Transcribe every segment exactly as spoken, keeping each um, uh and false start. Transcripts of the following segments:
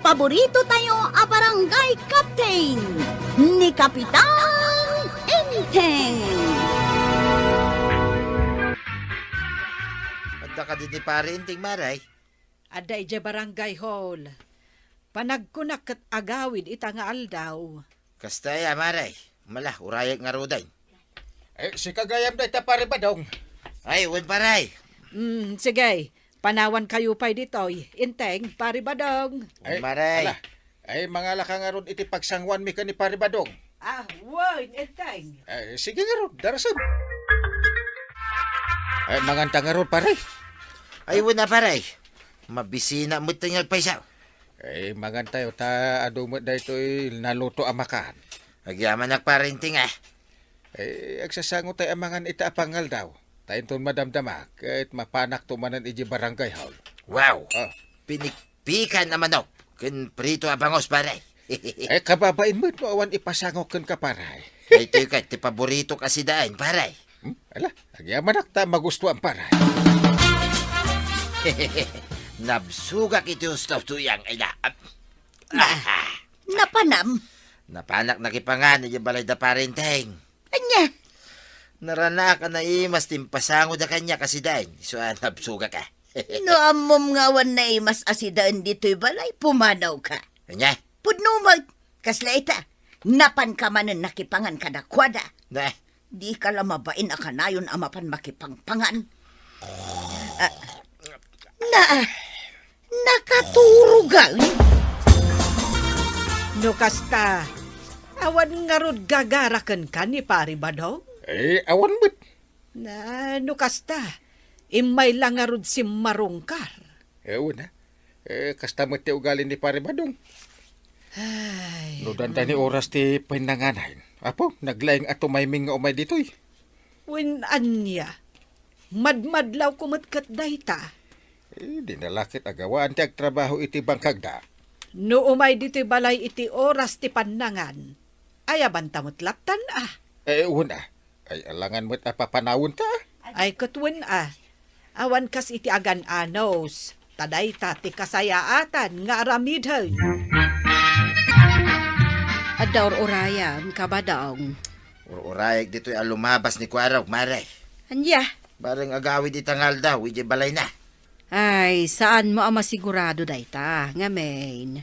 paborito tayo a barangay captain, ni Kapitan Enteng. Adda kadi ni Pare Enteng, Mare? Adda idiay barangay hall. Panagkunak ket agawid ita nga aldaw. Kasta aya, Mare. Mala, urayek ngaruden. Eh, sika gayam dayta, Pare Badong. Ay, wen, Pare. Mm, sige. Panawankayo pay ditoy. Enteng, Pare Badong. Wen, Mare. Ala. Ay, mangalaka ngarud iti pagsanguanmi ken ni Pare Badong. Ah, wen, Enteng. Eh, sige ngarud, darasem. Ay, manganta ngarud, Pare. Ay, wen a, Pare. Mabisina met ti agpayso. Eh, mangantayo ta adu met daytoy naluto a makan. Agyamanak, Pare Enteng, ah. Eh, agsasango tay a mangan ita a pangaldaw. Ta inton madamdama, ket mapanakto manen idiay barangay hall. Wow! Ah. Pinikpikan a manok ken prito a bangus, Pare. Eh, kababain met no awan ipasango kenka, Pare. Daytoy ket ti paboritok a sidaen, Pare. Hmm? Ala, agyamanak ta magustuam, Pare. Nabsogak iti husto, Tuyang, ila. Na, napanam? Napanak nakipangan idiay balay da Pare Enteng. Ania? Naranak a naimas ti impasangoda kaniak a sidaen, isu a nabsogak, ah. No ammom nga awan naimas a sidaen ditoy balay, pumanawka. Ania? Pudno met, kasla ita, napanka manen nakipangan kadakuada. Na. Dika la mabain a kanayon a mapan makipangpangan. Ah, na, nakaturogan? No kasta, awan ngarud gagara kenka ni Pare Badong? Eh, awan met. Na, no kasta, immay la ngarud simmarungkar. Eh, wen a. Eh, kasta met ti ugali ni Pare Badong. Ay, no dandani oras ti pinnanganan, Apo, naglaing a tumayming nga umay ditoy. Wen ania? Madmadlawko met ket dayta. Eh, dina la ket agawaan ti agtrabaho iti bangkagda. No umay ditoy balay iti oras ti pannangan, ayabanta met lattan, ah. Eh, wen a. Ay, alangan met a papanawenta. Ay, ket wen a. Awan kas iti agan-anos, ta dayta ti kasayaatan nga aramiden. Adda ur-urayam, Kabadong. Ur-urayek ditoy a lumabas ni Kuarog, Mare. Ania? Bareng agawid ita nga aldaw idiay balayna. Ay, saanmo a masigurado dayta, ngamin.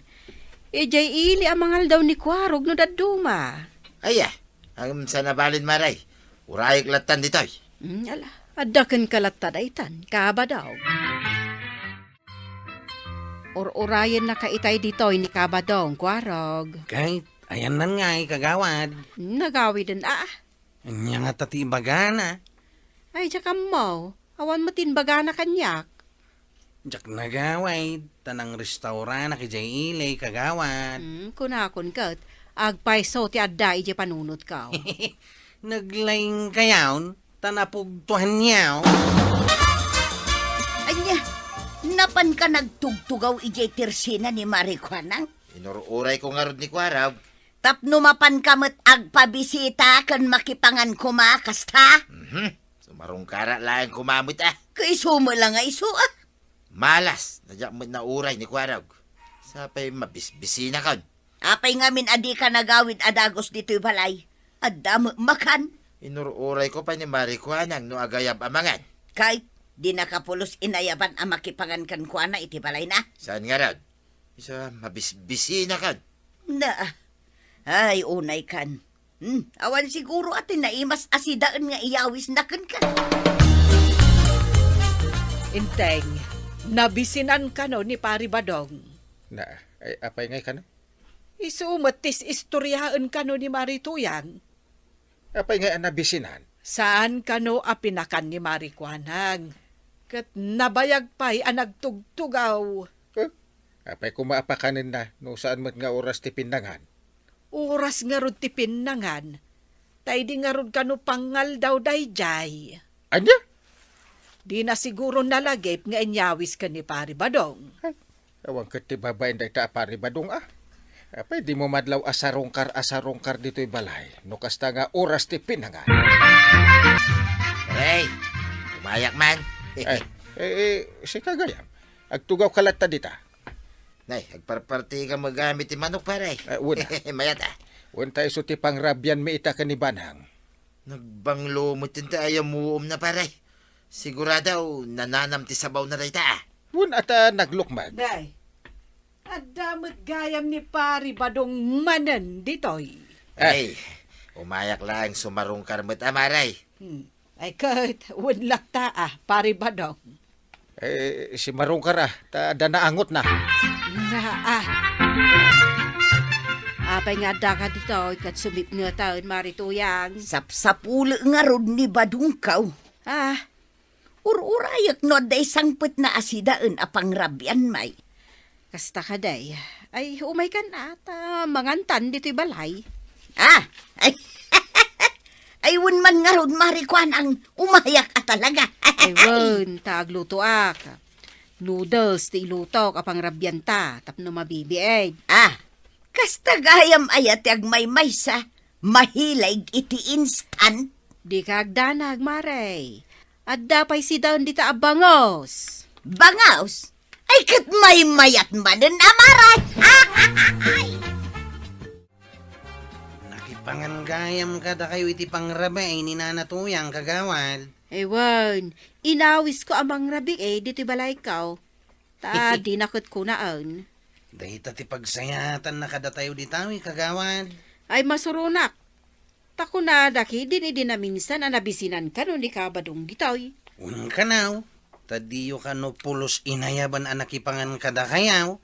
Idiay ili a mangaldaw ni Kuarog no dadduma. Aya, ngem saan a balin, Mare. Urayek lattan ditoy. Mm, ala, adda kenka latta daytan, Kabadong. Ur-urayennaka itay ditoy ni Kabadong, Kuarog. Ket, ayanna ngay, Kagawad. Nagawiden, aa. Ania ngata ti ibagana? Ay, diak ammo. Awan met ti imbagana kaniak. Diak nagawid, ta nangrestauranak idiay ili, Kagawad. Hmm, kunakon ket, agpayso ti adda idiay panunotko. Naglaingkayon, ta napugtoanyo. Ania, napanka nagtugtugaw idiay tersina ni Mari Kuanang? Inur-urayko ngarud ni Kuarog. Tapno mapanka met agpabisita ken makipangan koma, kasta? Mhm. Sumarungkara laeng koma met, ah. Kaiso met la nga isu, ah. Malas, na diak met nauray ni Kuarog. Sapay mabisbisinakon. Apay ngamin a dika nagawid a dagus ditoy balay? Adda met makan. Inur-urayko pay ni Mari Kuanang no agayab a mangan. Kay, dinaka pulos inayaban a makipangan kenkuana iti balayna? Saan ngarud? Isu a mabisbisinakon. Na, ay, unaykan. Hmm, awan siguro a ti naimas a sidaen nga iyawisna kenka. Enteng, nabisinan kano ni Pari Badong? Na, ay, apay ngay kano? Isu met ti is-istoriaen kano ni Mari Tuyang. Apay ngay a nabisinan? Saan kano a pinakan ni Mari Kuanang? Ket nabayag pay a nagtugtugaw. Eh, apay koma a pakanenna no saan met nga oras ti pinnangan? Oras ngarud ti pinnangan, ta idi ngarud kano pangaldaw daydiay. Ania? Dina siguro nalagip nga inyawis ken ni Pari Badong. Ay, awan ket ti babain dayta a Pari Badong, ah. Apay, dimo madlaw a sarungkar a sarungkar ditoy balay, no kasta nga oras ti pinnangan. Hey, umayak man. Eh, eh, eh, sika gayam. Agtugawka latta dita. Nay, agparparti ka magami ti manok, pare. Eh, wen. Mayat, ah. Wen ta isu ti pangrabianmi ita ken ni Banang. Nagbanglo met ti ayamuom na, pare. Sigurado, nananam ti sabaw na dayta, ah. Wen ata naglukmag. Day, adda met gayam ni Pari Badong manen ditoy. Eh. Ay, umayak laeng sumarungkar met, a, pare. Hmm. Ay ket, wen latta, a, Pari Badong. Eh, simarungkar, a, ta adda naangotna. Na, a. Apay nga addaka ditoy ket sumipngeten, Mari Tuyang? Sapsapulek ngarud ni Badongko. Ah, ur-urayek no adda sangpetna a sidaen a pangrabian, may. Kasta kadi, ay, umaykan a, ta mangantan ditoy balay. Ah! Ay, ay, wen man ngarud, Mari Kuanang, umayak a talaga. Ay, wen, ta aglutoak. Noodles ti ilutok a pangrabianta tapno mabibiin. Ah, kasta gayam aya ti agmaymaysa, mahilig iti instant? Dika agdanag, Mare. Adda pay sidaen dita a bangos. Bangos? Ay, ket maymayat manen a, Mare. Nakipangan gayam kadakayo iti pangrabii ni Nana Tuyang, kagawad. Ay wen, inawisko a mangrabii ditoy balayko. Ta dina ket kunaen. Dayta ti pagsayatanna kadatayo ditoy, kagawad. Ay, masuronak. Ta kunada ketdin idi naminsan a nabisinan kano ni Kabadong ditoy. Wen kano, ta diyo kano pulos inayaban a nakipangan kadakayo.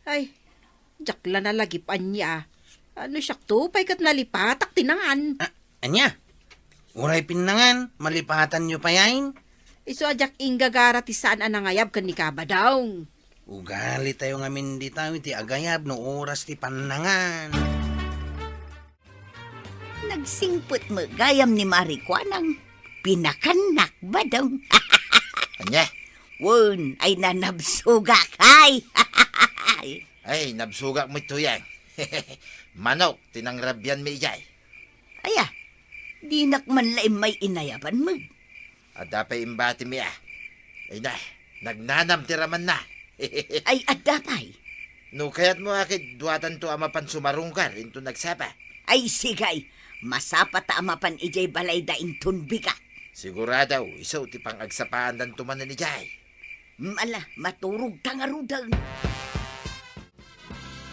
Ay, diak la nalagip ania. Ano siakto pay ket nalipatak ti nangan? A, ania? Uray pinnangan, malipatanyo payen? Isu a diak inggagara ti saan a nangayab ken ni Kabadong. Ugalitayo ngamin ditoy ti agayab no oras ti pannangan. Nagsingpet met gayam ni Mari Kuanang, pinakannak, Badong. Ania? Wen, ay nanabsogak, ay. Ay, nabsogak met, Tuyang. Manok ti nangrabianmi idiay. Aya, dinak man la immay inayaban met. Adda pay imbatimi, a. Ay na, nagnanam ti ramanna. Ay, adda pay. No kayatmo a ket duatanto a mapan sumarungkar inton agsapa. Ay, sige. Masapata a mapan idiay balayda inton bigat. Sigurado, isu ti pangagsapaandanto manen idiay. Mm, ala, maturogta ngaruden.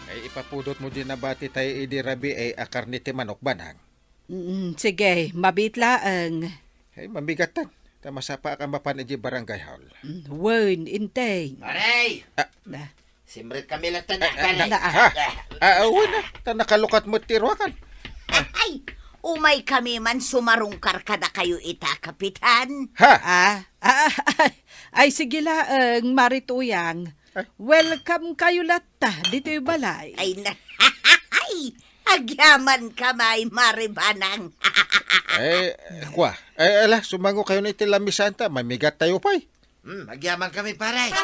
Ay, ipapudotmo di nabati tayo idi rabii a karne ti manok, Banang. Mm, sige, mabiit laeng. Ay, mamigatan. Ta masapaak a mapan idiay barangay hall. Mm, wen, inteng. Pare! Ah. Na. Simrit kami latta na, ah, pare. Na, ah. Ha? Ah, wen, a. Ta nakalukat met ti ruakan. Ay, umay kami man sumarungkar kadakayo ita, Kapitan. Ha? Ah, ah, ay, sige laeng, Mari Tuyang. Ay. Welcome kayo latta ditoy balay. Ay, na, ay, agyaman ka, may Mari Banang. Eh, kwa. Eh, ala, sumango kayo na iti lamisanta. Mamigat tayo pay. Hmm, agyaman kami, pare.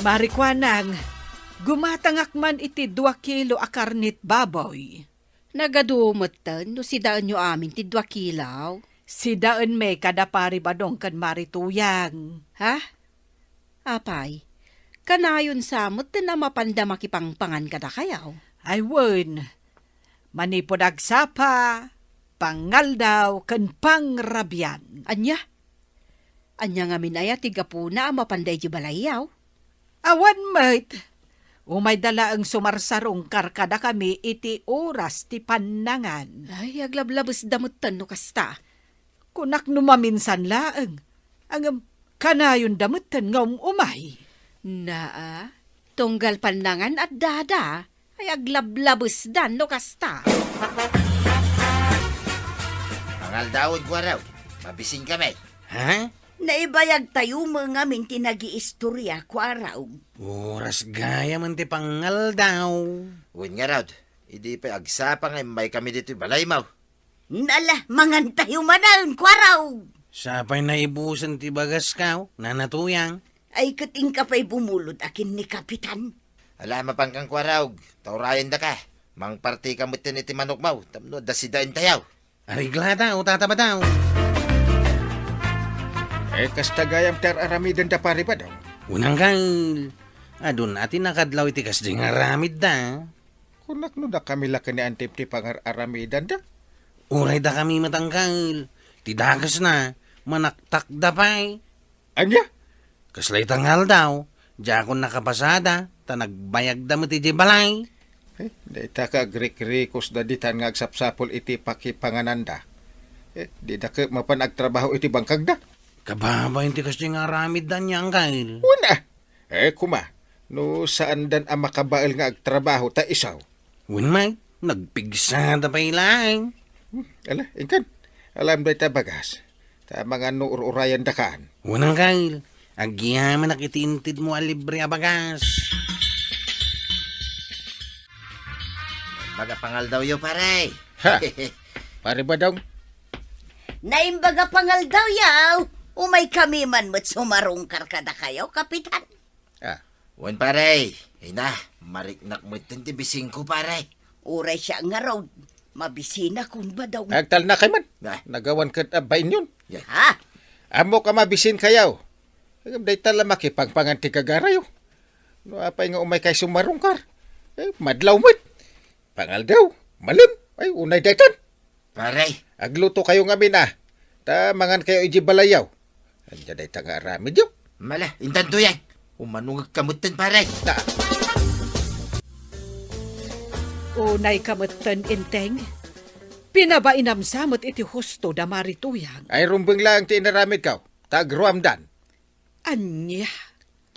Mari Kuanang, gumatangak man iti dua kilo a karnit baboy. Nagadu metten no sidaenyo amin ti dua kilo. Sidaenmi kada Pari Badong ken Mari Tuyang. Ha? Apay, kanayon sa metten a mapanda makipangpangan kadakayo? Ay wen, manipud agsapa, pangaldaw, ken pangrabian. Ania? Ania ngamin aya ti gapuna a mapanda idiay balayyo? Awan met. Umayda laeng sumarsarungkar kadakami iti oras ti pannangan. Ay, aglablabesda metten no kasta. Kunak no maminsan laeng. Ngem, kanayonda metten nga um-umay. Naa, tunggal pannangan addada. Ay, aglablabesdan no kasta. Pangaldawen, Kuaraw. Mabisin kami. Ha? Naibayag tayo met ngamin ti nagiistoria, Kuaraw. Oras gayam ti pangaldaw. Wen ngarud, idi pay agsapa nga immay kami ditoy balaymo. Nala, mangan tayo manen, Kuaraw. Sapay naibusen ti bagasko, Nana Tuyang. Ay, ket inka pay bumulod a ken ni Kapitan. Ala, mapankan, Kuaraw, ta urayendaka. Mangpartika metten iti manokmo, tapno adda sidaentayo. Areglada, o tatabada. Eh, kasta gayam ti ar-aramidenda, Pari Badong. Unanggal, Adun a ti nakadlaw iti kasdi nga aramidda. Kunak no dakami la ken ni Antim ti pangar-aramidanda? Uray dakami met, angkel. Ti dakesna, manaktakda pay. Ania? Kasla ita nga aldaw, diakon nakapasada, ta nagbayagda met idiay balay. Eh, dayta ka agrikrikosda ditan nga agsapsapul iti pakipangananda. Eh, dida ket mapan agtrabaho iti bangkagda? Kababain ti kasdi nga aramidda ania, angkel. Wen a. Eh, kuma, no saandan a makabael nga agtrabaho ta isu. Wen met, nagpigsada pay laeng. Hmm, ala, inkan. Alam dayta bagas. Ta mangan no ur-urayandakan. Wen, angkel. Agyamanak iti intedmo a libre a bagas. Baga pangaldawyo, pare. Ha? Pare Badong? Naimbag a pangaldawyo, umaykami man met sumarungkar kadakayo, Kapitan. Ah. Wen, pare. Ay na, mariknak metten ti bisingko, pare. Uray siak ngarud, mabisinakon, Badong. Agtalnakay man. Ah. Nagawan ket a bainyon. Yeah. Ha? Ammok a mabisinkayo. Ngem dayta la makipangpangan ti gagarayo. No apay nga umaykay sumarungkar, eh, madlaw met. Pangaldaw, malem, ay, unay daytan. Pare. Aglutokayo ngamin a, ta mangankayo idiay balayyo. Ania dayta nga aramidyo? Mala, intanto yan. Umanungek ka metten, pare. Ta. Unay ka metten, Enteng. Pinabainam sa met iti husto da Mari Tuyang. Ay, rumbeng laeng ti inaramidko, ta agruamdan. Ania?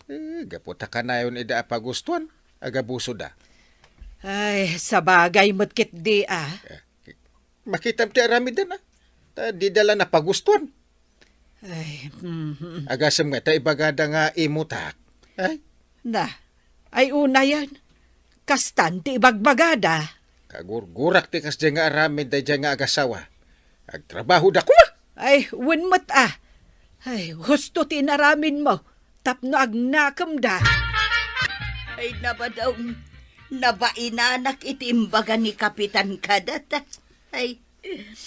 Eh, gapu ta kanayon ida a pagustuan, agabusoda. Ay, sabagay met ketdi a. Eh, makitam ti aramidda a. Ta dida la napagustuan. Ay, mhm. Agasem nga ta ibagada nga imutak. Ay. Na, ay unayen. Kastan ti ibagbagada. Kagurgurak ti kasdiay nga aramid daydiay nga agasawa. Agtrabahoda koma! Ay, wen met a. Ay, husto ti inaramidmo tapno agnakemda. Ay, na, Badong, nabainanak iti imbaga ni Kapitan kadata. Ay.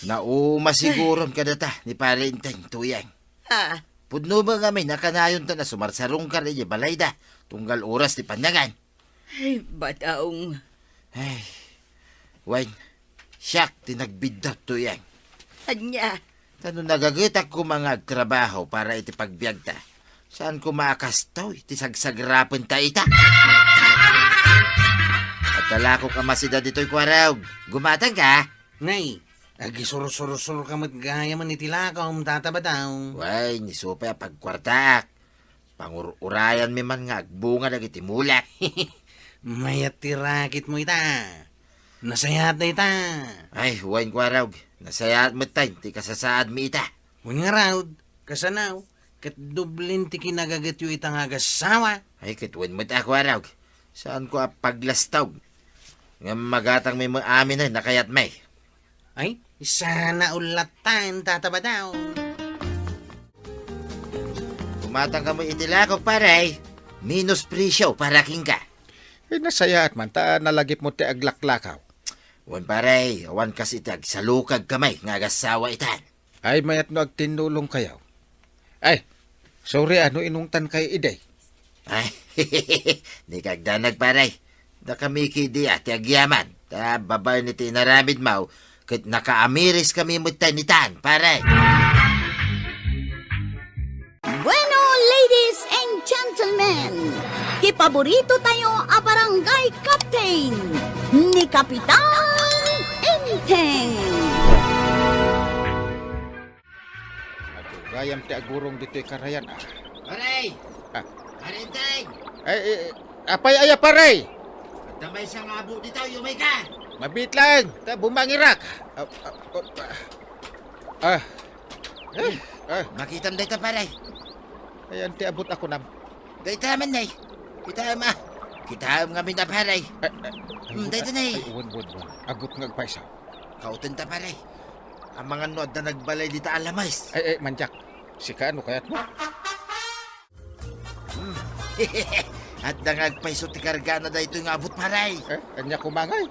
Nauma siguron kadata ni Pare Enteng, Tuyang. Ah. Pudno met ngamin a kanayonta a sumarsarungkar idiay balayda, tunggal oras ti pannangan. Ay, Badong. Ay, wen, siak ti nagbiddut, Tuyang. Ania? Ta no nagagetak koma nga agtrabaho para iti pagbiagta, saan koma a kastoy ti sagsagrapenta ita? Adda lakok a masida ditoy, Kuarog. Gumatangka? Nay, agisursursurka met gayamen iti lakom, Tata Badong. Wen, isu pay a pagkuartaak. Pangur-urayanmi man nga agbunga dagiti mulak. Mayat ti raketmo ita. Nasayaat dayta. Ay, wen, Kuarog. Nasayaat metten ti kasasaadmi ita. Wen ngarud, kasano, ket doblen ti kinagagetyo ita nga agasawa. Ay, ket wen met a, Kuarog. Saanko a paglastog. Ngem magatangmi met amin a kayatmi. Ay, sana ullatan, Tata Badong. Gumatangka met iti lakok, pare. Minus presyo para kenka. Eh, nasayaat man, ta nalagipmo ti aglaklakaw. Wen, pare, awan kas iti agsalukagkami nga agasawa itan. Ay, mayat no agtinnulongkayo. Ay, sorry a no inungtankayo idi. Ay, di kagdanag, pare. Dakami ketdi a ti agyaman. Ta babaen iti inaramidmo, ket nakaamiriskami metten itan, pare. Bueno, ladies and gentlemen, ti paboritotayo a barangay captain, ni Kapitan Enteng. Adu gayam ti agurong ditoy karayan, a. Pare! Ah. Pare Enteng! Ay, eh, apay aya, pare? Adda maysa nga abo ditoy, umayka! Mabiit laeng, ta bumangirak. Ah, ah, ah, ah. Eh, ah. Makitam dayta, pare. Ayan ti abot a kunam. Dayta man, nay. Kitaem, a. Kitaem ngamin a, pare. Eh, eh, Hmm, abot, dayta, ay, nay. Ay, wen, wen, wen. Abot nga agpayso. Kautenta, pare. Amangan no adda nagbalay dita a lames. Ay, ay, mandiak. Sika, ano kayat mo? Hmm. Adda nga agpayso ti kargana daytoy nga abot, pare. Eh, ania koma ngay?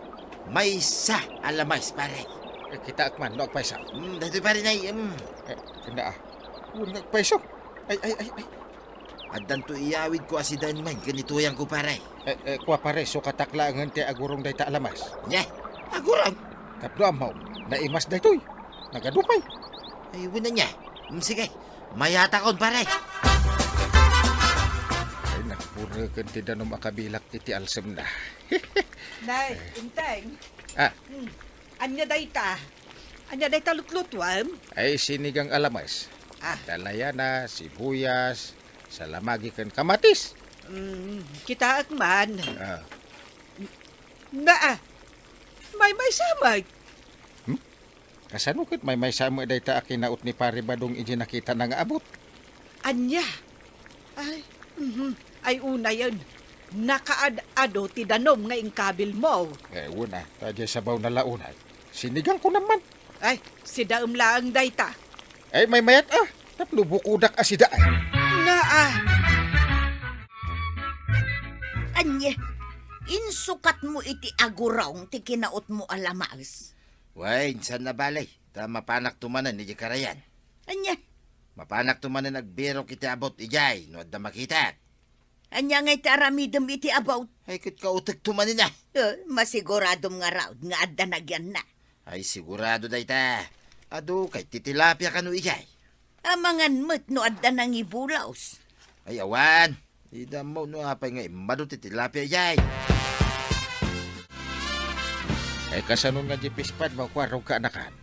Maysa a lames, pare. Eh, kitaek man no agpayso. Hmm, daytoy, pare, nay. Hmm. Eh, ania, a. Wen nga agpayso. Ay, ay, ay, ay. Addanto iyawidko a sidaen man ken ni Tuyangko, pare. Eh, eh, kua, pare, sukatak laengen ti agurong dayta a lamas. Nia? Agurong? Tapno ammom, naimas daytoy. Nagadu pay. Ay, wen ania. Mm, sige. Mayatakon, pare. Ay, nagbureken ti danum a kabilak iti alsemna. Nay, Enteng. Ah. Hmm. Ania dayta? Ania dayta lutlutuam? Ay, sinigang a lamas. Ah. Adda layana, sibuyas, salamagi ken kamatis. Mm, kitaek man. Ah. Naa, maymaysa met. Hmm? Kasano ket maymaysa met dayta a kinaut ni Pare Badong idi nakitana nga abut? Ania? Ay, mhm. Ay, unayen, nakaad-adu ti danum nga inkabilmo. Eh, wen a, ta diay sabaw na la unay. Sinigang ko naman. Ay, sidaem laeng dayta. Ay, maymayat a, tapno bukodak a sidaen. Naa. Ania, insukatmo iti agurong ti kinautmo a lamas? Wen, saan a bale, ta mapanakto manen idiay karayan. Ania? Mapanakto manen agbirok iti abut idiay no adda makitak. Ania ngay ti aramidem iti abut? Ay, ket kautekto manen a. Eh, masiguradom ngarud nga adda nagyanna. Ay, sigurado dayta. Adu kay ti tilapia kano idiay. Amangan met no adda nangibulos. Ay, awan. Di dammo no apay nga immadu ti tilapia idiay. Ay, kasano nga di pispad, makuarog ka, anakan?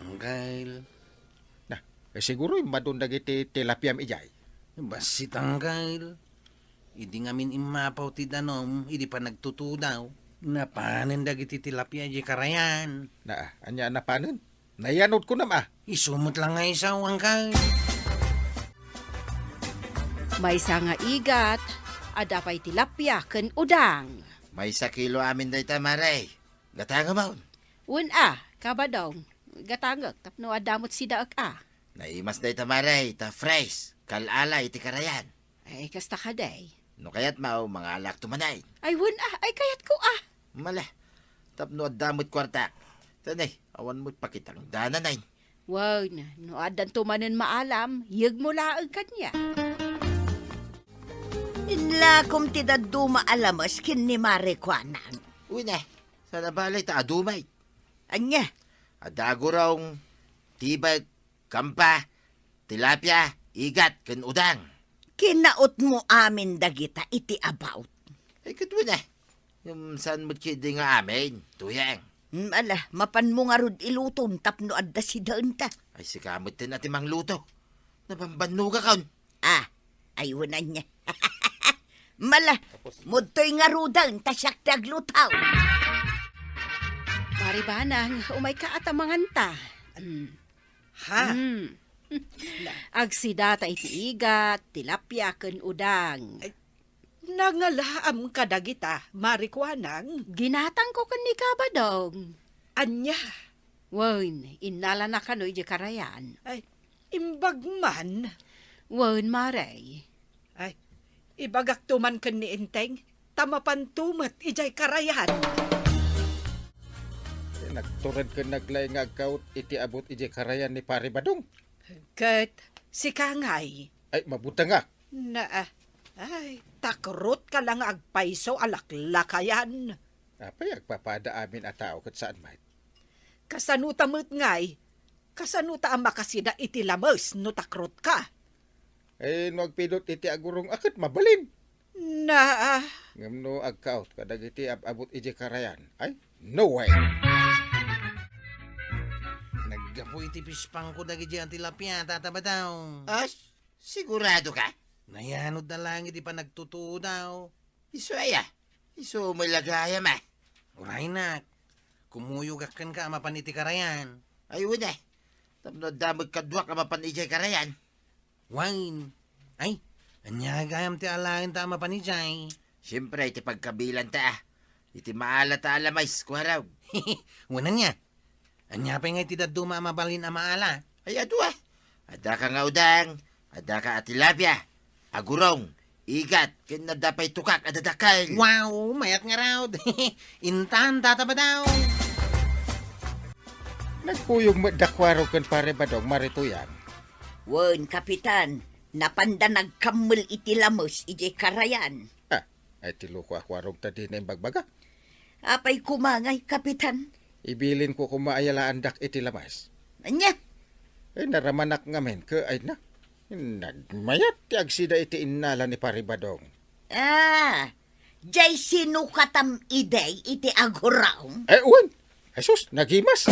Angkel. Na, eh, siguro immadun dagiti tilapiam idiay. Bassit, Angkel. Idi ngamin immapaw ti danum, idi panagtutudaw, napanen dagiti tilapia idiay karayan. Na, ania a napanen? Nayanod kunam a. Isu met la nga isu, Angkel. Maysa nga igat, adda pay tilapia ken udang. Maysa kilo amin dayta, Mare. Gatangam, awn. Wen a, Kabadong. Gatangek tapno adda met sidaek a. Naimas dayta, Mare, ta fresh. Kal-ala iti karayan. Ay, kasta kadi. No kayatmo, mangalakto manen. Ay, wen a, ay, kayatko a. Mala, tapno adda met kuartak. Tani, awan met pakitang dananen. Wen, no addanto manen maalam, yegmo laeng kaniak. Inlakom ti dadduma a lamas ken ni Mare Kuanang. Wen a, saan a bale ta adu met. Ania? Adda agurong, tibek, kampa, tilapia, igat, ken udang. Kinautmo amin dagita iti abut. Ay, ket wen a. Ngem saan met ketdi nga amin, Tuyang? Mm, ala, mapanmo ngarud iluton tapno adda sidaenta. Ay, sika metten a ti mangluto. Nabambannogakon. Ah, ay, wen ania. Mala, mudtoy ngaruden ta siak ti agluto. Pare Banang, umayka a ta manganta. Mm. Ha? Mm. Agsidata iti igat, tilapia, ken udang. Ay, nangalaam kadagita, Mare Kuanang? Ginatangko ken ni Kabadong. Ania? Wen, innalana kano idiay karayan. Ay, imbag man. Wen, Mare. Ay, ibagakto man ken ni Enteng, ta mapanto met idiay karayan. Nagtured ken naglaing nga agkaut iti abut idiay karayan ni Pare Badong. Ket sika ngay? Ay, mabutengak. Naa, ay, takrotka la nga agpayso a laklakayan. Apay agpapada amin a tao ket saan met? Kasanota met ngay? Kasanota a makasida iti lames no takrotka? Eh, no agpidut iti agurong a ket mabalin. Naa. Ngem no agkaut kadagiti ab-abut idiay karayan, ay, no way. Naggapu iti pispangko dagiti a tilapia, Tata Badong. As, sigurado ka? Nayanod na langit ti panagtutudaw. Isu aya? Isu met la gayam a. Uraynak, kumuyogak kenka a mapan iti karayan. Ay, wen a. Tapno adda met kaduak a mapan idiay karayan. Wen. Ay, ania gayam ti alaenta a mapan idiay? Siempre, iti pagkabilanta a. Iti maala ta a lames, kuarog. Wen ania? Ania pay ngay ti dadduma a mabalin a maala? Ay, adu a. Adda ka nga udang, adda ka a tilapia, agurong, igat, ken adda pay tukak a dadakkel. Wow, mayat ngarud. Intan, Tata Badong. Nagkuyog met da kuarog ken Pare Badong, Mare Tuyang. Wen, Kapitan, Napanda nagkammel iti lames idiay karayan. Ah, ay ti loko a Kuarog ta dina imbagbaga. Apay koma ngay, Kapitan? Ibilinko koma a yalaandak iti lames. Ania? Ay, naramanak ngamin ket ay na. Nagmayat ti agsida iti innala ni Pari Badong. Ah, jay sinukatam idi iti aguraom? Eh, wen. Jesus, nagimas.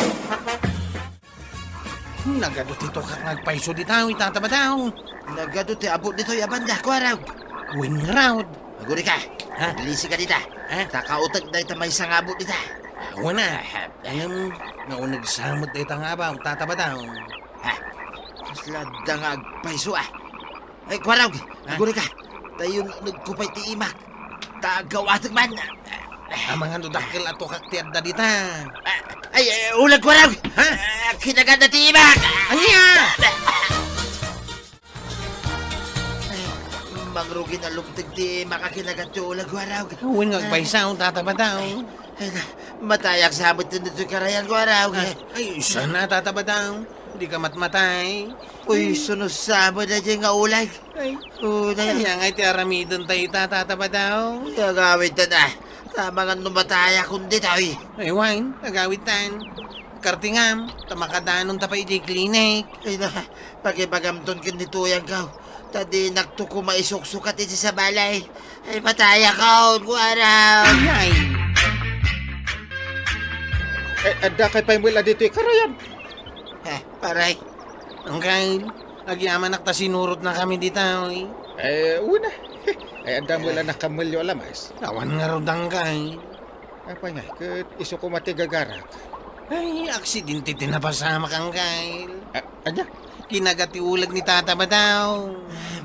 Nagadu ti tukak nga agpayso dita, Tata Badaw. Nagadu ti abut ditoy a banda, Kuarog. Wen ngarud. Agurika. Ha? Aglisi ka dita. Ha? Ta kauteg dayta maysa nga abut dita. Awan a. Ngem, nauneg sa met dayta nga abaw, Tata Badaw. Ha? Kasla adda nga agpayso, ah. Ay, Kuarog, ha? Agurika. Tayon, nagkupay ti imak. Ta agawateg man. Amangan no dakkel a tukak ti adda dita. Ah, ay, ay, ulag, Kuarog. Ha? Ah, kinagatna ti imak. Ania? Ay, mangrugi a lumteg ti imak a kinagat ti ulag, Kuarog. Wen nga agpayso, Tata Badaw. Ay, na, matayak sa met ditoy karayan, Kuarog. Ah, ay, sana, Tata Badaw. Dika matmatay. Uy, sunod sa met dayta nga ulag. Ay, oh, na. Ania ngay ti aramiden tayo, Tata Badaw? Ay, agawid ta na. Amangan no matayakon ditoy. Ay, wen, agawid tan. Kartingam, ta makadanon ta pay idiay klinik. Ay, na, pakibagamton ken ni Tuyangko. Ta dinakto koma isuksukat iti sabali. Ay, matayakon, Kuarog. Ay, ay. Eh, adda kay pay met la ditoy karayan. Eh, Pare. Angkel, agyamanak ta sinurotnakami dita, oy. Eh, wen a. Ay, adda met la nakamelyo a lames. Awan ngarud, Angkel. Apay ngay, ket isu koma ti gagarak. Ay, aksidente ti napasamak, Angkel. Ah, ania? Kinagat ti ulag ni Tata Badaw.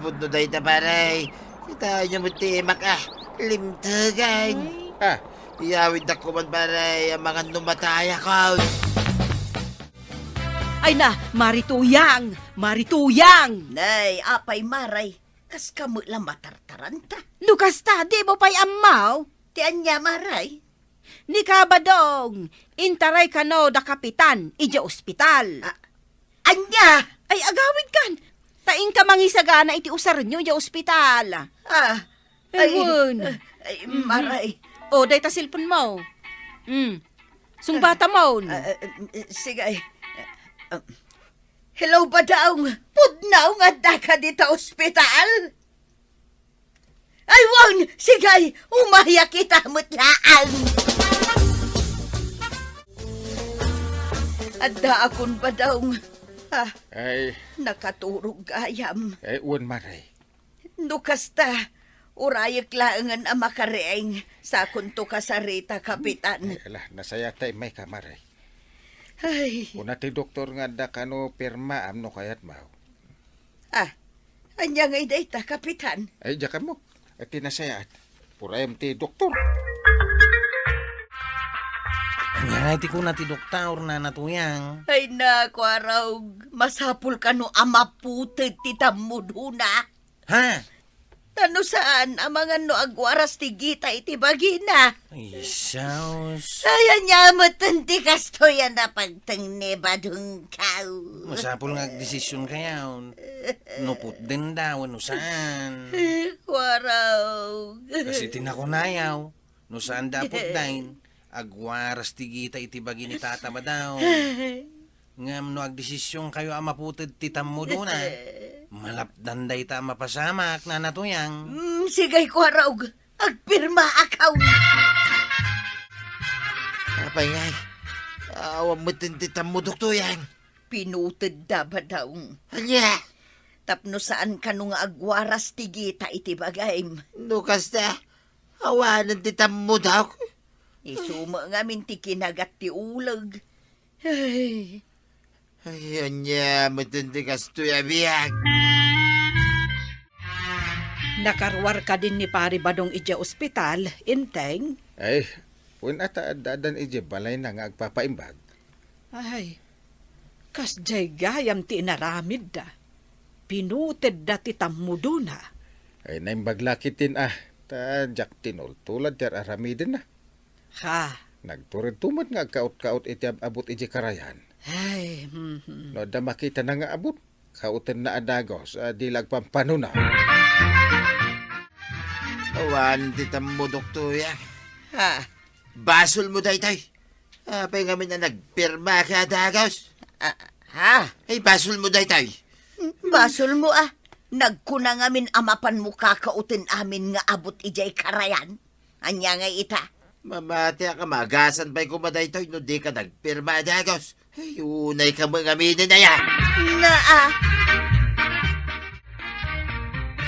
Pudno dayta, Pare. Kitaenyo met ti imak, ah. Limtegan. Ay. Ah. Iyawiddak koma, Pare, amangan no matayakon. Ay na, Mari Tuyang! Mari Tuyang! Nay, apay, Mare? Kaskam met la matartaranta? No kasta, dimo pay ammo? Ti ania, Mare? Ni Kabadong, intaray kano da Kapitan idiay ospital. Ah, ania? Ay, agawid kan. Ta inka mangisagana iti usarenyo idiay ospital. Ah, ay, ay, Mare. O, dayta cellphone mo. Mm. Sungbatamon. Ah, ah, ah, sige. Ah, ah. Hello, Badaw. Pudno nga addaka dita ospital? Ay, wen, sige, umayak ita met laeng. Addaakon, Badaw. Ah, ay. Nakaturog gayam. Ay, wen, Mare. No kasta, urayek laengen a makariing, sakonto kasarita, Kapitan. Ay, ala, nasayaat ta immayka, Mare. Ay. Kuna ti doktor nga adda kano pirmaam no kayatmo. Ah, ania ngay dayta, Kapitan? Ay, diak ammo. Ti nasayaat, urayem ti doktor. Ania ngay ti kuna ti doktor, Nana Tuyang? Ay, Kuarog, masapul kano a maputed ti tammudona. Ha? Ta no saan, amangan no agwaras ti gita iti bagina. Ay, sus. Ay, ania metten ti kastoy a napagteng ni Badong kaw? Masapul nga agdesisionkayo. No putdenda wenno saan. Kuarog. Kas iti nakunayo, no saan da putden, agwaras ti gita iti bagi ni Tata Badaw. Ngem no agdesisionkayo a maputed ti tammudona, malapdan dayta a mapasamak, Nana Tuyang. Mm, sige, Kuarog. Agpirmaakon. Apay ngay, awan metten ti tammudok, Tuyang. Pinutedda, Badaw. Ania? Tapno saan kano nga agwaras ti gita iti bagim. No kasta, awanen ti tammudok. Isu met ngamin ti kinagat ti uleg. Ay. Ay, ania metten ti kastoy a biag? Nakaruar kadin ni Pari Badong idiay ospital, Enteng? Ay, wen a ta adda-addan idiay balayna nga agpapaimbag. Ay, kasdiay gayam ti inaramidda. Pinutedda ti tammudona. Ay, naimbag la ketdin a, ta diak tinultulad ti ar-aramidenna. Ha? Nagturedto met nga agkaut-kaut iti ab-abut idiay karayan. Ay, hmm, hmm. No adda makitana nga abut, Kauten na a dagus, a, di la agpampanuna. Awan ti tammudok, Tuyang. Ha? Basolmo daytoy. Apay ngamin a nagpirmaka a dagus? Ah, ha? Ay, basolmo daytoy. Basolmo, a. Nagkuna ngamin a mapanmo kakauten amin nga abut idiay karayan. Ania ngay ita? Mamatiak a magasan pay koma daytoy no dika nagpirma a dagus. Ay, unayka met ngaminen aya. Na, a.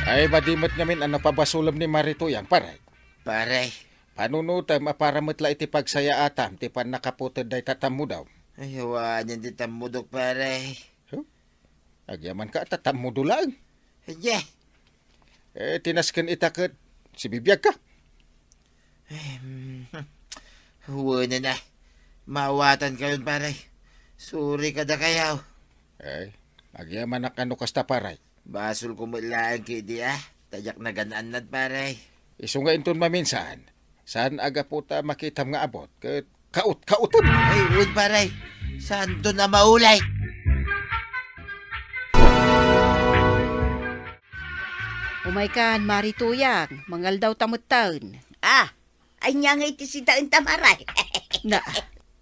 Ay, madi met ngamin a napabasolem ni Mari Tuyang, pare. Pare. Panunotem a para met la iti pagsayaatam ti pannakaputed dayta tammudom. Ay, awanen ti tammudok, pare. Huh? Agyamanka a tatammudo laeng. Ania? Eh, ti nasken ita ket sibibiagka. Em, wen a. Maawatankayon, pare. Sorry kadakayo. Eh, agyamanak a no kasta, pare. Basolko met laeng ketdi, a. Ta diak nagan-annad, pare. Isu nga inton maminsan, saan a gapu ta makitam nga abut ket kaut-kautem. Ay, wen, pare. Saanton a maulay. Umaykan, Mari Tuyang, mangaldawta metten. Ah, ania ngay ti sidaenta, Mari? Na.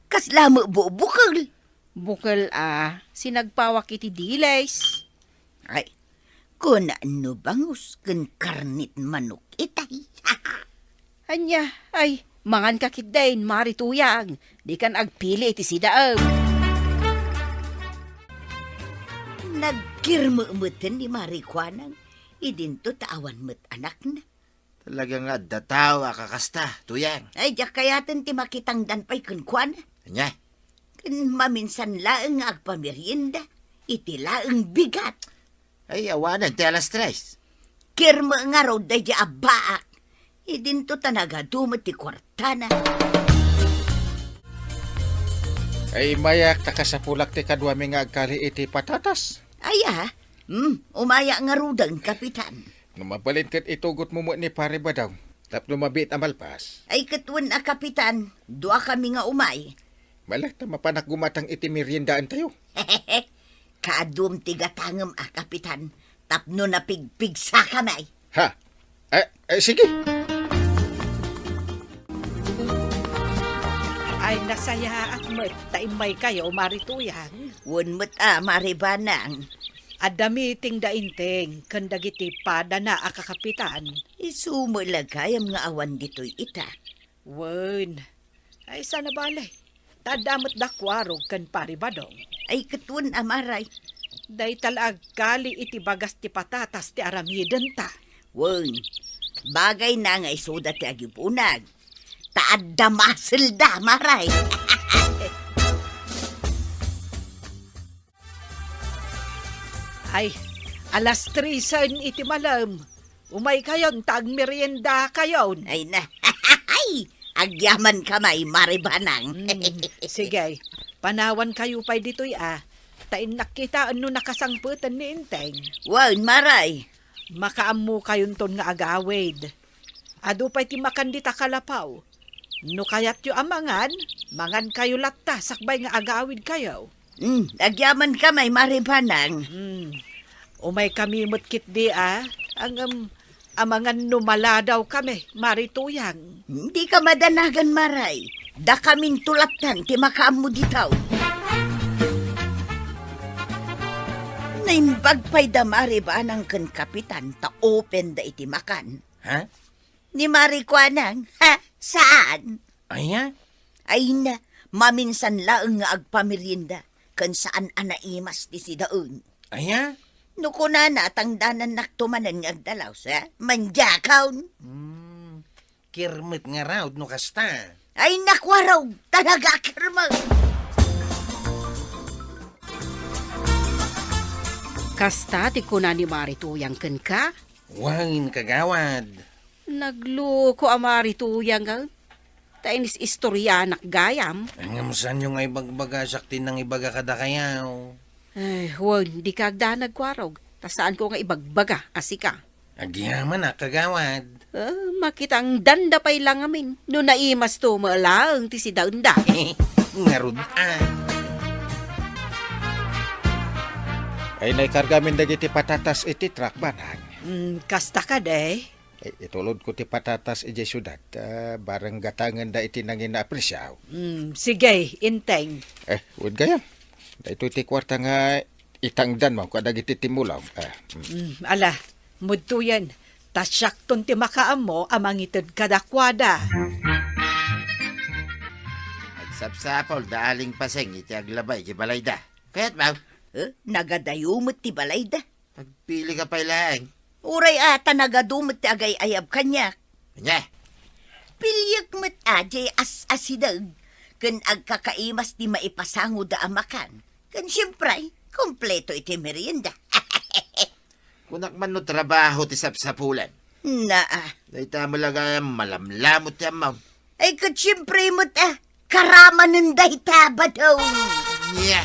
Kasla met bu-, bukel. Bukel a, sinagpawak iti dilis. Ay, kuna no bangus ken karnet manok itay. Ania, ay, manganka ketdin, Mari Tuyang. Dikan agpili iti sidaem. Nagkirmemeten ni Mari Kuanang, idinto ta awan met anakna. Talaga nga adda tao a kakasta, Tuyang. Ay, diak kayaten ti makitangdan pay kenkuana. Ania? Ken maminsan laeng nga agpamerienda, iti laeng bigat. Ay, awanen ti alas tres. Kirme ngarud daydi abbaak. Idinto ta nagadu met ti kuartana. Ay, immayak ta kasapulak ti kaduami nga agkali iti patatas. Aya, hmm, umaya ngaruden, Kapitan. No mabalin ket itugotmo met ni Pare Badong, tapno mabiit a malpas. Ay, ket wen a, Kapitan, duakami nga umay. Mala ta mapanak gumatang iti meriendaentayo. Kaadum ti gatangem a, Kapitan, tapno napigpigsakami. Ha? Eh, eh, sige. Ay, nasayaat met ta immaykayo, Mari Tuyang. Wen met a, Mari Banang. Adda meeting da Enteng ken dagiti padana a kakapitan. Isu met la gayam nga awan ditoy ita. Wen. Ay, saan a bale. Ta adda met da Kuarog ken Pari Badong. Ay, ket wen a, Mari. Dayta la agkali iti bagas ti patatas ti aramidenta. Wen, bagayna nga isuda ti agibunag. Ta adda maselda, Mari. Ay, alas tresen iti malem. Umaykayon ta agmeriendakayon. Ay na. Ay, agyamanka met, Mari Banang. Mm, sige. Panawankayo pay ditoy a. Ta innak kitaen no nakasangpeten ni Enteng. Wen, Mari. Makaammokayon ton nga agawid. Adu pay ti makan dita kalapaw. No kayatyo a mangan, mangankayo latta sakbay nga agawidkayo. Hmm, agyamanka met, Mari Banang. Hmm. Umaykami met ketdi a, ngem amangan no maladawkami, Mari Tuyang. Dika madanagan, Mari. Dakaminto lattan ti makaammo dita. Naimbag pay da Mari Banang ken Kapitan ta open da iti makan. Ha? Ni Mari Kuanang, ha? Saan? Aya? Ay na, maminsan laeng nga agpamerienda, ken saan a naimas ti sidaen. Aya? No kunana, tangdanannakto manen nga agdalaw, sa? Mandiakaw. Hmm, kirmet ngarud no kasta. Ay, nakuarog, talaga kirmet. Kasta ti kuna ni Mari Tuyang kenka? Wen, kagawad. Nagluko a Mari Tuyang, ta inis-istorianak gayam. Ngem saanyo nga ibagbagasak ti nangibaga kadakayo? Ay, wen, dika agdanag, Kuarog, ta saanko nga ibagbaga a sika. Agyamanak, kagawad. Ah, makitangdanda pay la ngamin no naimasto met laeng ti sidaenda. Ngarud a. Ay, naikargamin dagiti patatas iti truck, banag. Mm, kasta kadi? Ay, itulodko ti patatas idiay siudad, ta bareng gatangenda iti nangina a presio. Mm, sige, inteng. Eh, wen gayam. Daytoy ti kuarta nga itangdanmo kadagiti timmulong. Ah, mm. Mm, ala, mudtoyen. Ta siakton ti makaammo a mangited kadakuada. Agsapsapulda a lingpaseng iti aglabay iti balayda. Kayatmo? Eh, nagadayo met ti balayda. Agpili ka pay laeng. Uray a ta nagadu met ti agay-ayab kaniak. Ania? Piliek met a diay as-asideg ken agkakaimas ti maipasangoda a makan. Ken siempre, kompleto iti merienda. Kunak man no trabaho ti sapsapulem. Naa. Dayta met la gayam malamlamot ti ammom. Ay, ket siempre met, ah, karamanen dayta, Badong. Nia.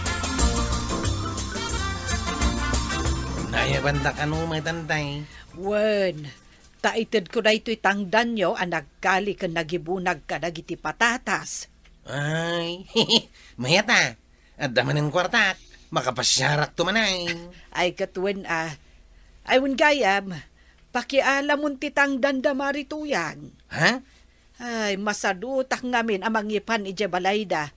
Nayabanda kano, Matantay? Wen, ta itedko daytoy tangdanyo a nagkali ken nagibunag kadagiti patatas. Ay, mayat a. Adda manen kuartak. Makapasiarakto manen. Ay, ket wen a. Ay, wen gayam, pakialamon ti tangdanda Mari Tuyang. Ha? Ay, masadutak ngamin a mangipan idiay balayda.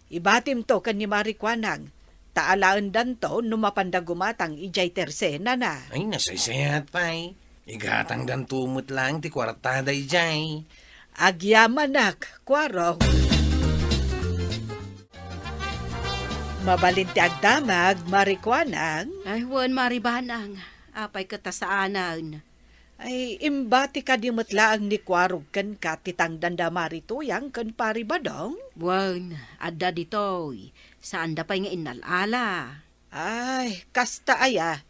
Ibatimto ken ni Mari Kuanang, ta alaendanto no mapanda gumatang idiay tersenana. Ay, nasaysayaat pay. Igatangdanto met laeng ti kuartada idiay. Agyamanak, Kuarong. Mabalin ti agdamag, Mari Kuanang. Ay, wen, Mari Banang. Apay ket ta saanen? Ay, imbati kadi met laeng ni Kuarog kenka ti tangdanda Mari Tuyang ken Pari Badong? Wen, adda ditoy. Saanda pay nga innal-ala. Ay, kasta aya.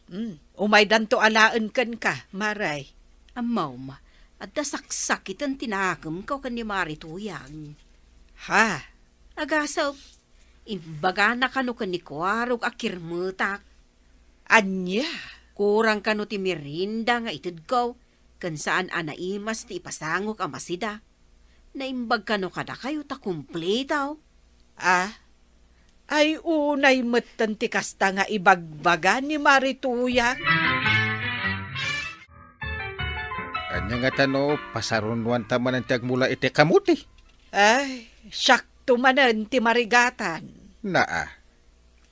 Hmm, umaydanto alaen kenka, Mari. Ammom, adda saksakiten ti nakemko ken ni Mari Tuyang. Ha? Agasep, imbagana kano ken ni Kuarog a kirmetak. Ania? Kurang kano ti merienda nga itedko, ken saan a naimas ti ipasangok a masida. Naimbag kano kadakayo ta kumpleto. Ah? Ay, unay metten ti kasta nga ibagbaga ni Mari Tuyang. Ania ngata no pasarunoanta manen ti agmula iti kamuti? Ay, siakto manen ti marigatan. Naa.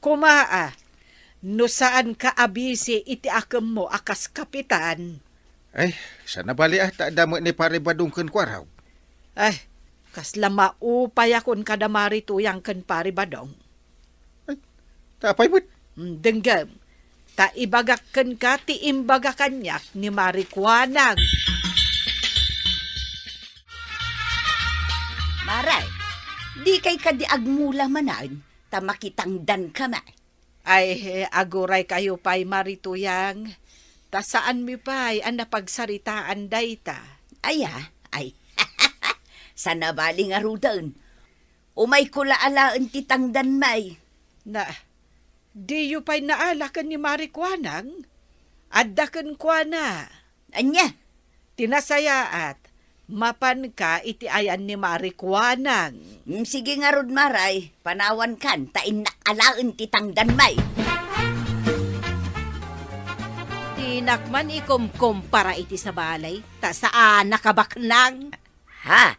Koma a, no saanka a bisi iti akemmo a kas kapitan. Ay, saan a bali a, ta adda met ni Pari Badong ken Kuarog. Ay, kasla maupayakon kada Mari Tuyang ken Pari Badong. Ay, ta apay met? Mm, denggem, ta ibagak kenka ti imbaga kaniak ni Mari Kuanang. Mari, dikay kadi agmula manen, ta makitangdanka met. Ay, aguraykayo pay, Mari Tuyang, ta saanmi pay a napagsaritaan dayta. Aya, ay, saan a bali ngaruden. Umayko la alaen ti tangdanmi. Na, diyo pay naala ken ni Mari Kuanang? Adda kenkuana. Ania? Ti nasayaat, mapanka iti ayan ni Mari Kuanang. Mm, sige ngarud, Mari, panawankan, ta innak alaen ti tangdanmi. Dinak man ikumkumpara iti sabali, ta saanak a baknang. Ha?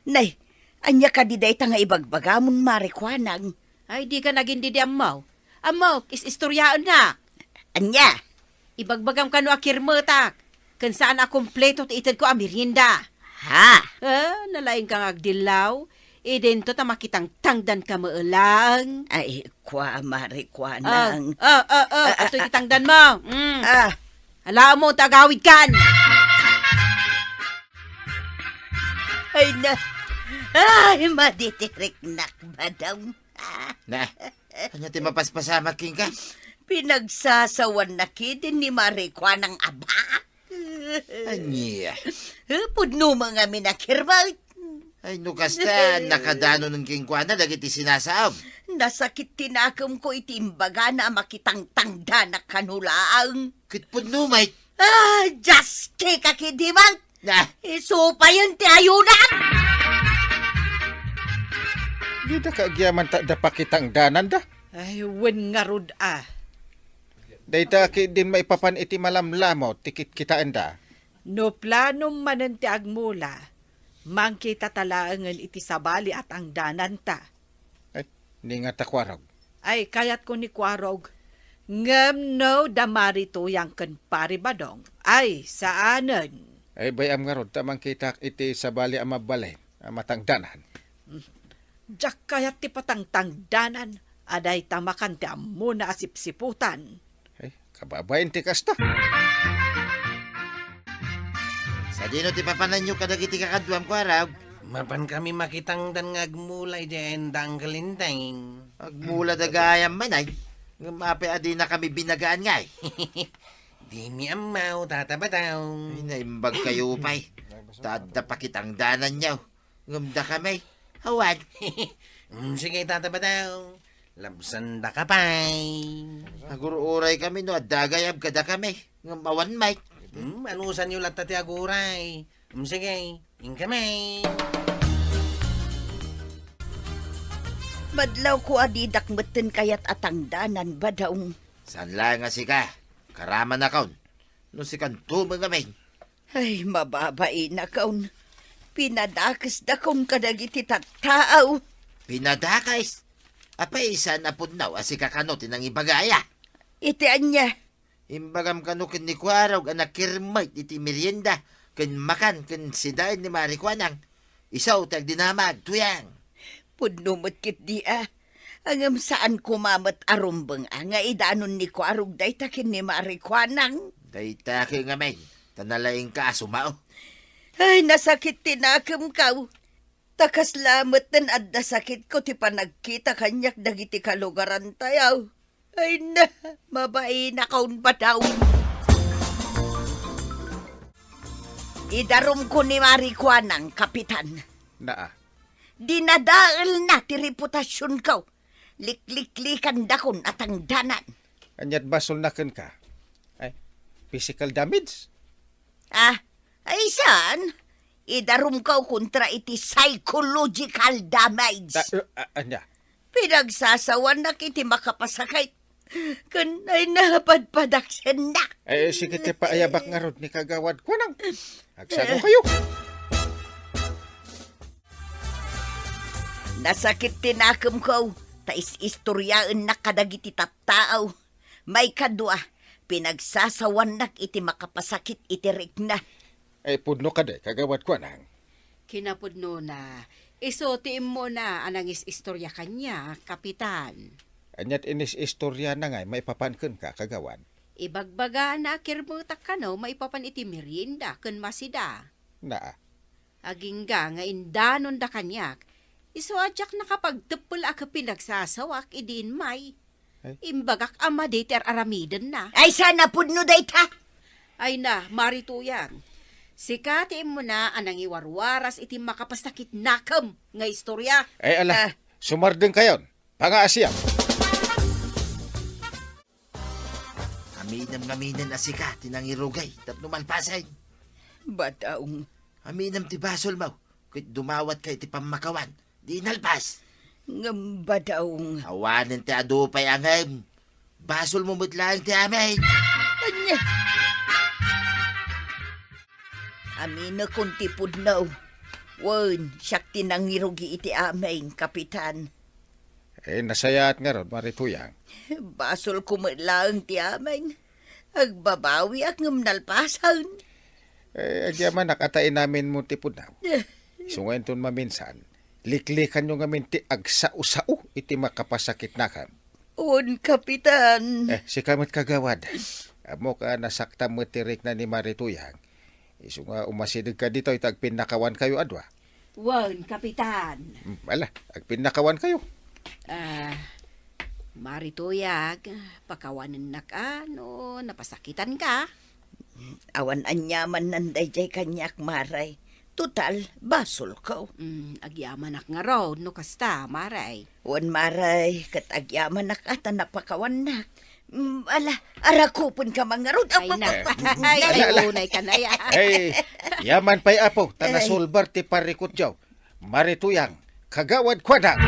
Nay, ania kadi dayta nga ibagbagamon, Mari Kuanang? Ay, dika nagin didi ammo. Ammo, is-istoryaennak. Ania? Ibagbagam kano a kirmetak, ken saan a kumpleto ti itedko a merienda. Ha? Ah, nalaingka nga agdillaw. Idinto ta makitangtangdanka met laeng. Ay, kua, Mari Kuanang. Ah, ah, ah, ah, atoy ti tangdanmo. Mm. Ah. Alaem mo, ta agawidkan. Ay na. Ay, maditiriknak, Badong. Na, ania ti mapaspasamak kenka? Pinagsasawannak idi ni Mari Kuanang a bak. Ania? Eh, pudno met ngamin a kirmet. Ay, no kasta, nakadanonen kenkuana dagiti sinasaom. Nasakit ti nakemko iti imbagana a makitangtangdanak kano laeng. Ket pudno met. Ah, just kick a kidimat! Ah. Isupayen ti ayunak! Dida ka agyaman ta adda pakitangdananda? Ay, wen ngarud a. Dayta ketdin maipapan iti malamlamut ti kitkitaenda. No planom manen ti agmula, mangkitata laengen iti sabali a tangdananta. Ay, ni nga ta Kuarog. Ay, kayatko ni Kuarog. Ngem no da Mari Tuyang ken Pari Badong, ay, saanen. Ay, bay-am ngarud ta mangkitak iti sabali a mabalin a matangdanan. Diak kayat ti patangtangdanan a dayta makan ti ammona a sipsiputan. Ay, kababain ti kasta. Sadino ti papananyo kadagiti kakaduam, Kuarog? Mapankami makitangdan nga agmula idiay ayan da Uncle Enteng. Agmula da gayam man ay. Ngem apay a dinakami binagaan ngay? Dimi ammo, Tata Badong. Ay, naimbag kayo pay. Ta adda pakitangdananyo. Ngem dakami, awan. Mm, sige, Tata Badong. Labsandaka pay. Agur-uray kami no adda agayab kadakami. Ngem awan met. Mm, anusanyo latta ti aguray. Mm, sige, inkami. Madlawko a didak metten kayat a tangdanan, Badong. Saan laeng a sika, karamanakon. No sikanto met ngamin. Ay, mababainakon. Pinadakesdakon kadagiti tattao. Pinadakes? Apay saan a pudno a sika kano ti nangibagaya? Iti ania? Imbagam kano ken ni Kuarog a nakirmet iti merienda ken makan ken sidaen ni Mari Kuanang. Isu ti agdinamag, Tuyang. Pudno met ketdi a. Ngem saan koma met a rumbeng a nga idanon ni Kuarog dayta ken ni Mari Kuanang. Dayta ket ngamin, ta nalaingka a sumao. Ay, nasakit ti nakemko. Ta kasla metten adda sakitko ti panagkita kaniak dagiti kalugarantayo. Ay na, mabainakon, Badong. Idarumko ni Mari Kuanang, Kapitan. Naa. Dinadaelna ti reputasionko. Likliklikandakon a tangdanan. Aniat basolna kenka? Ay, physical damage? Ah, ay saan? Idarumko kontra iti psychological damage. Ah, eh, ah, ania? Pinagsasawanak iti makapasakit. Ken ay napadpadaksennak. Eh, sige ti paayabak ngarud ni Kagawad Kuanang. Agsano kayo? Nasakit ti nakemko, ta is-istoriaennak kadagiti tattao. Maikadua, pinagsasawannak iti makapasakit iti rikna. Ay, pudno kadi, Kagawad Kuanang? Kinapudnona, isu ti immuna a nangis-istoria kaniak, Kapitan. Aniat inis-istoriana ngay maipapan kenka, Kagawad? Ibagbagana a kirmetak kano maipapan iti merienda ken masida. Naa. Agingga nga indanonda kaniak, isu a diak nakapagteppel a ket pinagsasawak idi immay. Ay. Imbagak a madi ti ar-aramidenna. Ay, saan a pudno dayta? Ay na, Mari Tuyang. Sika ti immuna a nangiwarwaras iti makapasakit nakem nga istoria. Ay, ala, ah, sumardengkayon. Pangaasiam. Aminem ngaminen a sika ti nangirugay tapno malpasen. Badong. Aminem ti basolmo, ket dumawatka iti pammakawan, di inalpas. Ngem Badong. Awanen ti adu pay a ngem. Basolmo met laeng ti amin. Ania? Aminekon ti pudno. Wen, siak ti nangirugi iti amin, Kapitan. Eh, nasayaat ngarud, Mari Tuyang. Basolko met laeng ti amin. Agbabawiak ngem nalpasen. Eh, agyamanak a ta inaminmo ti pudno. Isu nga inton maminsan, liklikanyo ngamin ti agsao-sao iti makapasakit nakem. Wen, Kapitan. Eh, sika met, Kagawad. Ammok a nasaktam met ti rikna ni Mari Tuyang. Isu nga umasidegka ditoy ta agpinnakawankayo a dua. Wen, Kapitan. Hmm, ala, agpinnakawankayo. Ah, Mari Tuyang, pakawanennak a no napasakitanka. Awan aniamanna daydiay kaniak, Mari. Total, basolko. Mm, agyamanak ngarud no kasta, Mari. Wen, Mari, ket agyamanak a ta napakawannak. Mm, ala, arakupenka man ngarud. Ay na. Ay, ala, ala. Ay, unay ka na ya. Ay, yaman pay, Apo, ta nasulbar ti parikutyo. Mari Tuyang, Kagawad Kuanang.